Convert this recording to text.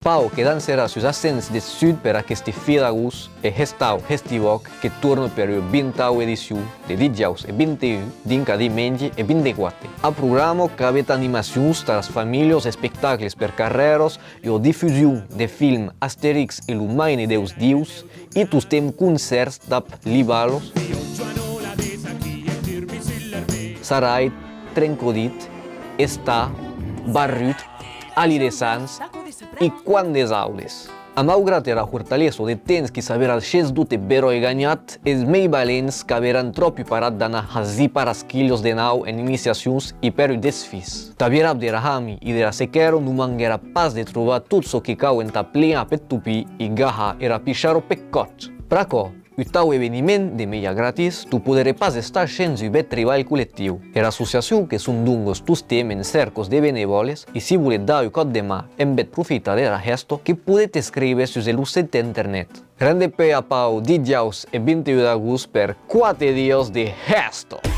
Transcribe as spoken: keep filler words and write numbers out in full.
Pau que dançarà sus Ascens deth Sud per aqueste fin d'agost e Hestau Hestivòc que torna per ua vintau edicion de dijaus e vint-e-un dinc a dimenge e vint-e-quate. A programa, qu'avètz animacions taras familhas, espectacles per carrèras, ua difusion de film Astèrix e lo Maine deus Dius e tostemp concèrts dab Libalos, Sarai, Trencodit, Esta, Barrut, Ali de Sants e quant des audes. A maugrat era hortalessa de temps qui s'averà shens dubte beròi ganhat, es mei valents qu'averàn tròpi parat d'anar hasir parasquilhas de nau en iniciacions e per un desfís. Tà virar dera hami e dera sequèra non manguerà pas de trobar tot çò que cau entà pliar peth topin e gahar era pichara peth còth. Pr'aquò, un tau eveniment de mei a gratis, tu poderé pas estar shens un bèth tribalh collectiu. Era associacion que son dongas tostemp en cèrcas de benevòles e si voletz dar un còp de man en bèth profitar dera hèsta, que podetz escríver sus lo site internet. Rendetz-pe a Pau dijaus e vint-e-un d'agost per quate dias de hèsta!